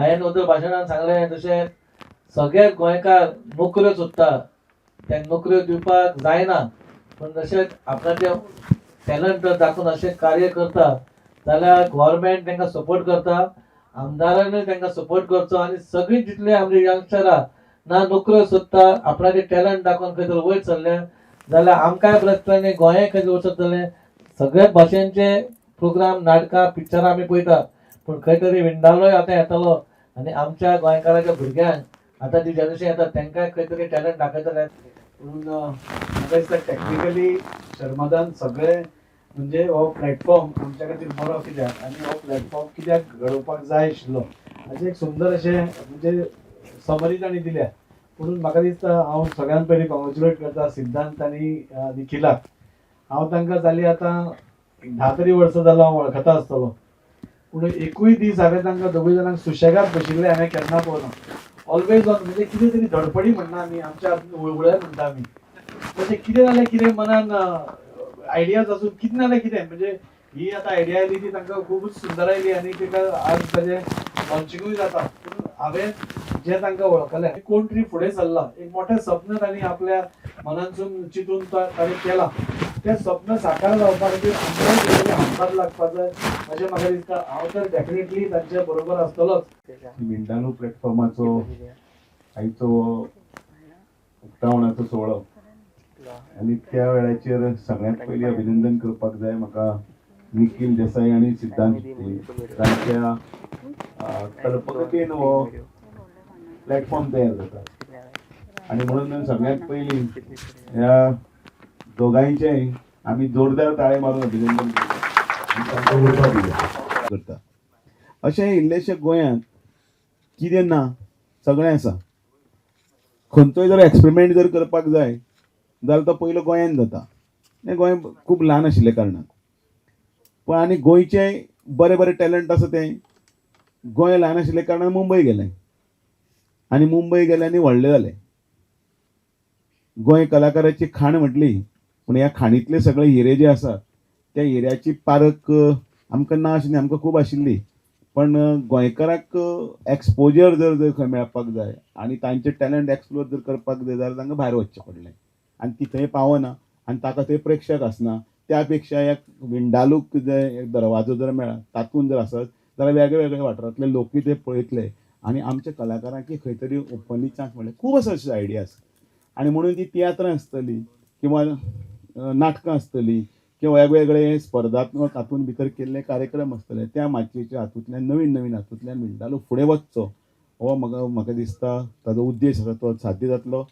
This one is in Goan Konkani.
हांवें वदळ भाशणान सांगलें तशें सगळे गोंयकार नोकऱ्यो सोदता, त्या नोकऱ्यो दिवपाक जायना, पूण तशेंच आपणाचें टॅलंट दाखोवन अशें कार्य करता जाल्यार गव्हर्मेंट तांकां सपोर्ट करता. आमदारानूय तांकां सपोर्ट करचो आनी सगळीं जितले आमचे यंगस्टरां ना नोकऱ्यो सोदता, आपणाचें टॅलंट दाखोवन खंय तरी वयर सरले जाल्यार आमकांय बरें आसतलें आनी गोंयांय खंय तरी वयर सरतलें. सगळ्याच भाशेंचे प्रोग्राम, नाटकां, पिक्चरां आमी पळयता, पूण खंय तरी विंडालोय आतां येतलो आनी आमच्या गोंयकाराच्या भुरग्यांक आतां जी जनरेशन येता तांकांय खंय तरी टॅलंट दाखयतले. म्हणून म्हाका दिसता टॅक्निकली शर्मदान सगळे म्हणजे हो प्लॅटफॉर्म आमच्या खातीर बरो कित्याक आनी हो प्लॅटफॉर्म कित्याक घडोवपाक जाय आशिल्लो हाचें एक सुंदर अशें म्हणजे समरी तांणी दिल्या. म्हणून म्हाका दिसता हांव सगळ्यान पयलीं कॉंग्रेच्युलेट करता सिद्धांत आनी निखिलाक. हांव तांकां जालीं आतां 10 तरी वर्सां जालो हांव वळखता आसतलो, पूण एकूय दीस हांवें तांकां दोगूय जाणांक सुशेगाद बशिल्ले हांवें केन्ना पळोवना. ऑलवेज ऑन, म्हणजे कितें तरी धडपडी म्हणना आमी, आमच्या हुळहुळे म्हणटा आमी, म्हणजे कितें जाल्यार कितें मनान आयडियाज आसून कितें ना जाल्यार कितें, म्हणजे ही आतां आयडिया आयली ती तांकां खुबूच सुंदर आयली आनी ताका आज ताजें लॉन्चिंगूय जाता. पूण हांवें जें तांकां वळखलें, कोण तरी फुडें सरला, एक मोठें सपन तांणी आपल्या मनांतसून चिंतून तांणी केलां, तें सपन साकार जावपा खातीर आमकांय खंय तरी हातभार लागपा जाय अशें म्हाका दिसता. हांव तर डेफिनेटली तांचे बरोबर आसतलोच. विंडालू प्लॅटफॉर्माचो आयचो उक्तावणाचो सुवाळो आनी त्या वेळाचेर सगळ्यांत पयलीं अभिनंदन करपाक जाय म्हाका निखील देसाई आनी सिद्धांत तांच्या कल्पकतेन हो प्लॅटफॉर्म तयार जाता आनी म्हणून सगळ्यांत पयलीं ह्या दोगांयचेंय आमी जोरदार ताळे मारून अभिनंदन करता आनी तांकां उर्बा दिल्या करता. अशें इल्लेशें गोंयांत कितें ना, सगळें आसा. खंयचोय जर एक्सपेरिमेंट जर करपाक जाय जाल्यार तो पयलो गोंयांत जाता. हें गोंय खूब ल्हान आशिल्ल्या कारणान. पूण आनी गोंयचे बरे बरे टॅलंट आसा ते गोंय ल्हान आशिल्ल्या कारणान मुंबय गेले आनी मुंबय गेले आनी व्हडले जाले. गोंय कलाकाराची खाण म्हटली, पूण ह्या खाणींतले सगळे हिरे जे आसात त्या हिऱ्याची पारख आमकां ना अशें न्ही, आमकां खूब आशिल्ली, पण गोंयकाराक एक्सपोजर जर जर खंय मेळपाक जाय आनी तांचें टॅलंट एक्सप्लोर जर करपाक जाय जाल्यार तांकां भायर वचचें पडलें आनी ती थंय पावना आनी ताका थंय प्रेक्षक आसना. त्या पेक्षा एक विंडालूक जे एक दरवाजो जर मेळ्ळा तातूंत जर आसत जाल्यार वेगळे वेगळे वाठारांतले लोकूय ते पळयतले आनी आमच्या कलाकारांक खंय तरी ओपनली चान्स मेळ्ळे. खूब आसा अशे आयडियाज आनी म्हणून ती तियात्रां आसतली किंवा नाटकां आसतली किंवा वेगवेगळे स्पर्धात्मक हातूंत भितर केल्ले कार्यक्रम आसतले. त्या माचयेच्या हातूंतल्यान नवीन नवीन हातूंतल्यान विंडालू फुडें वचचो हो म्हाका दिसता ताजो उद्देश आसा तो साध्य जातलो.